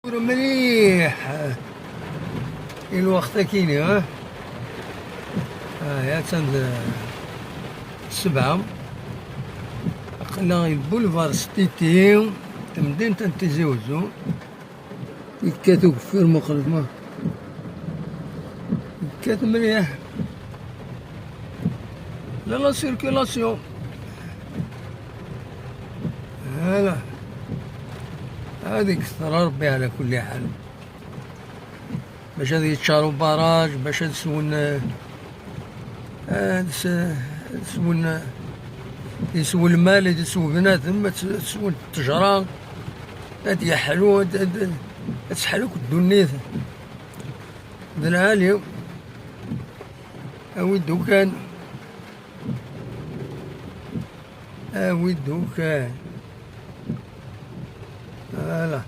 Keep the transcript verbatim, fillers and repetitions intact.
Ur mliḥ i lweqt akini, ha? Ah, ya-tt-an d sebɛa. Aql-aɣ i Boulevard Stiti, temdint n Tizi Uzzu. Yekkat ugeffir meqqret, ma yekkat mliḥ. La, la circulation. Voilà. Ad ikter Rebbi ɛla kulli ḥal. Bac ad yeččar ubaraj, bac ad swen, eh, ad s-, ad swen, eh, yeswa lmal, ad yeswa bnadem, ad s-, ad swen ttejra, ad yeḥlu, ad, ad, ad teḥlu akk ddunit. D lɛali. Awi-d ukan. Awi-d ukan. Voilà.